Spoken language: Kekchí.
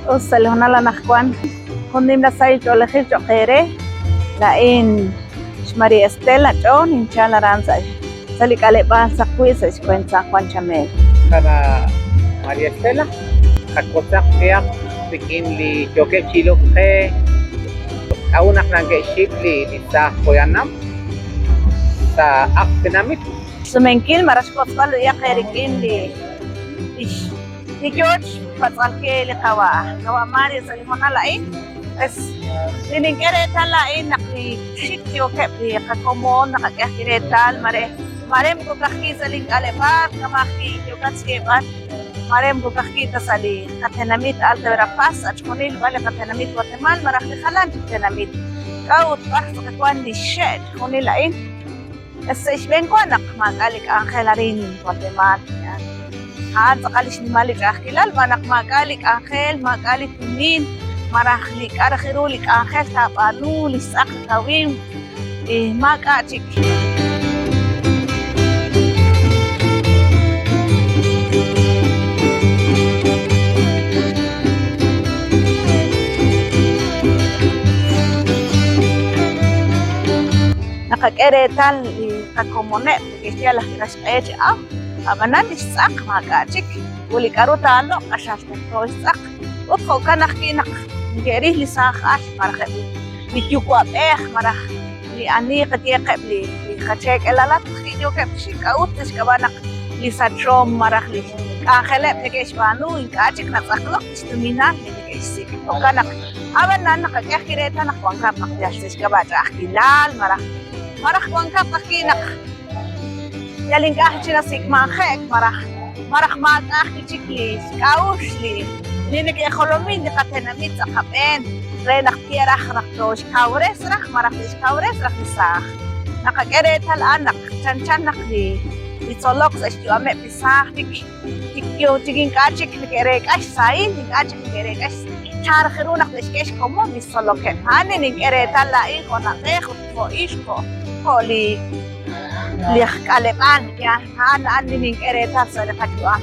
Us sa' li hoonal anaqwan, jun nimla sahil ch'oolejil cho'q eere. Laa'in xMaria Estela Ch'o, ninchal aran sa' sa' li k'aleb'aal Saqwi' sa' xweent San Juan Chamel. Qana' Maria Estela, qawotzaq b'ihaq rik'in li yookeb' chi ilok qe k'a'ut naq nake'xik li li saaj poyanam sa' ak' tenamit. Xsumenkil malaj xwotzb'al b'ihaq eerik'in li lix Li yoo xpatz'b'al ke li qawa' qawa' Mario sa' li hoonal a'in, es li nink'e reetal laa'in naq li xik yookeb' li qakomon naqak'e ajwi' reetal mare mare moko ka'ajwi' sa' lin k'aleb'aal kama' ajwi' yookat xyeeb'al mare moko ka'ajwi' ta sa' li qatenamit Alta Verapaz sa' chixjunil b'an li qatenamit Watemaal malaj li jalan chik tenamit. K'a'ut b'ar tz'aqal wan li xxe' chixjunil a'in? Sa' xb'een wa naq maak'a' li k'anjel arin Guatemala. A'an tz'aqal li xnimal li ch'a'ajkilal, xb'aan naq maak'a' li k'anjel, maak'a' li tumin, malaj li k'a' raj ru li k'anjel taab'aanu, li xtz'aq li kawimq, maak'a' chik. Naqak'e reetal li qakomoneb' neke'xye laj raxq'e chi awk, ab'anan li xtz'aq maak'a' chik, ut li k'aru taaloq' q'axal terto xtz'aq. Ut jo'kan ajwi' naq neke'ril li saaj al malaj eb' li yuwa'b'ej malaj li ani qayeeqeb' li qacheek'elalatq yookeb' chi xik k'a'ut sa' xk'ab'a' naq li sachom malaj li k'anjeleb' neke'xb'aanu ink'a' chik natz'aqlok li xtuminal li neke'xsik'. Jo'kan naq ab'anan naqak'e ajwi' reetal naq wankeb' naq yal sa' xk'ab'a' ch'a'ajkilal malaj malaj wankeb' ajwi' naq yal ink'a' ajwi' chik nasik'manje'k malaj malaj maak'a' ajwi' chik li xk'a'uxl li li neke'jolomin li qatenamit sa' qab'een re naq tye raj naq tooxkawres raj malaj te'xkawres raj li saaj. Naqak'e reetal a'an naq chanchan naq li li tzolok sa' xyu'ameb' li saaj tik tik yo chik ink'a' chik neke'reek'a xsahil, ink'a' chik neke'reek'a chan raj ru naq te'xk'e xkomon li xtzolokeb'. A'an li nink'e reetal laa'in jo' na'b'ej ut jo' ixq jo' jo' li li aj k'aleb'aal yaal a'an a'an li nink'e reetal sa' li qayu'am.